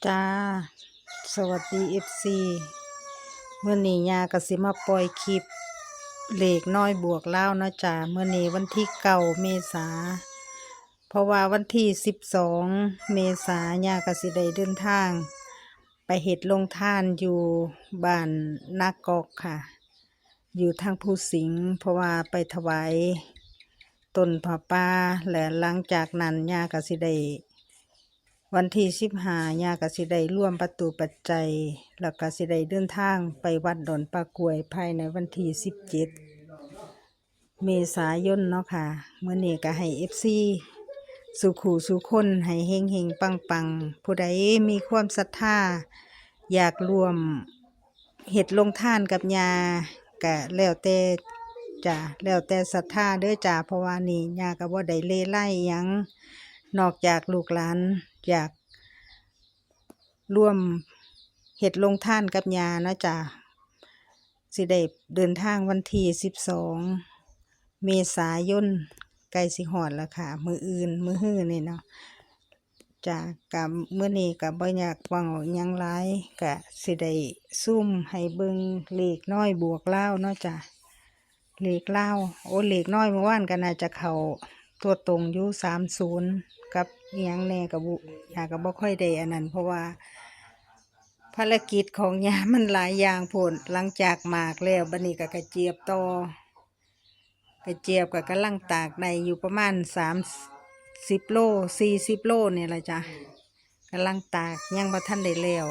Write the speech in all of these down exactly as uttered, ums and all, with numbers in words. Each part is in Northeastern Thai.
จ้า สวัสดี เอฟซี มื้อนี้ย่าก็สิมาปล่อยคลิปเลขน้อยบวกลาวเนาะจ้า มื้อนี้วันที่เก้าเมษา เพราะว่าวันที่สิบสองเมษาย่าก็สิได้เดินทาง ไปเฮ็ดโรงทานอยู่บ้านนากอกค่ะ อยู่ทางภูสิงห์ เพราะว่าไปถวายต้นผ้าป่า และหลังจากนั้นย่าก็สิได้ วันที่สิบห้าย่าก็สิได้รวมประตูปัจจัย แล้วก็สิได้เดินทางไปวัดดอนปากล้วยภายในวันที่สิบเจ็ดเมษายนเนาะค่ะ มื้อนี้ก็ให้ เอฟซี สู่คู่สู่คนให้เฮงๆ ปังๆ ผู้ใดมีความศรัทธา อยากร่วมเฮ็ดโรงทานกับย่า ก็แล้วแต่จ้า แล้วแต่ศรัทธาเด้อจ้า เพราะว่านี่ย่าก็บ่ได้เร่ไร่อิหยัง นอกจากลูกหลานอยากร่วมเฮ็ดโรงทานกับย่าเนาะจ้า สิได้เดินทางวันที่สิบสองเมษายน ใกล้สิฮอดแล้วค่ะ มื้ออื่น มื้อฮื้อนี่เนาะ จ้ะ กะมื้อนี้กะบ่อยากเว้าหยังหลาย กะสิได้ซูมให้เบิ่งเลขน้อยบวกลาวเนาะจ้ะ เลขลาว โอ้ เลขน้อยเมื่อวานก็น่าจะเข้าตัวตรงอยู่ สามศูนย์ กับอิหยังแหน่ก็บ่ ย่าก็บ่ค่อยได้อันนั้น เพราะว่าภารกิจของย่ามันหลายอย่างโพด หลังจากหมากแล้ว บัดนี้ก็กระเจี๊ยบต่อ กระเจี๊ยบก็กำลังตากได้อยู่ประมาณสามสิบโล สี่สิบโลนี่ล่ะจ้ะ กำลังตาก ยังบ่ทันได้แล้ว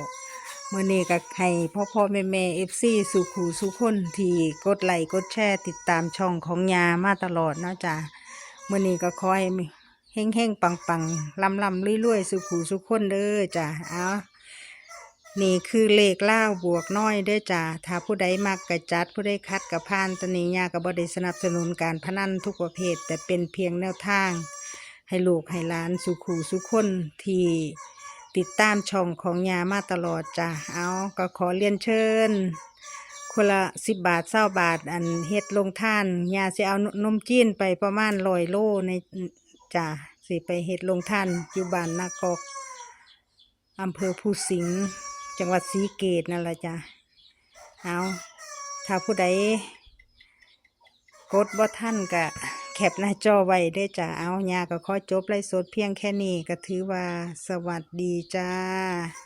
มื้อนี้ก็ให้พ่อๆ แม่ๆ เอฟซี สู่คู่สู่คนที่กดไลค์กดแชร์ติดตามช่องของย่ามาตลอดเนาะจ้ะ มื้อนี้ก็ขอให้เฮงๆ ปังๆ ร่ำๆ รวยๆ สู่คู่สู่คนเด้อจ้ะ เอา นี่คือเลขลาวบวกน้อยเด้อจ้า ถ้าผู้ใดมักก็จัด ผู้ใดขัดก็ผ่าน ตอนนี้ย่าก็บ่ได้สนับสนุนการพนันทุกประเภท แต่เป็นเพียงแนวทาง ให้ลูกให้หลานสู่คู่สู่คนที่ติดตามช่องของย่ามาตลอดจ้า เอา ก็ขอเรียนเชิญ คนละสิบบาท ซาวบาท อันเฮ็ดโรงทาน ย่าสิเอานมจีนไปประมาณร้อยโลใน จ้า สิไปเฮ็ดโรงทานอยู่บ้านนากอก อำเภอภูสิงห์ จังหวัดศรีเกตนั่นล่ะจ้ะ เอา ถ้าผู้ใดกดบ่ทันก็แคปหน้าจอไว้เด้อจ้ะ เอา ย่าก็ขอจบไลฟ์สดเพียงแค่นี้ ก็ถือว่าสวัสดีจ้า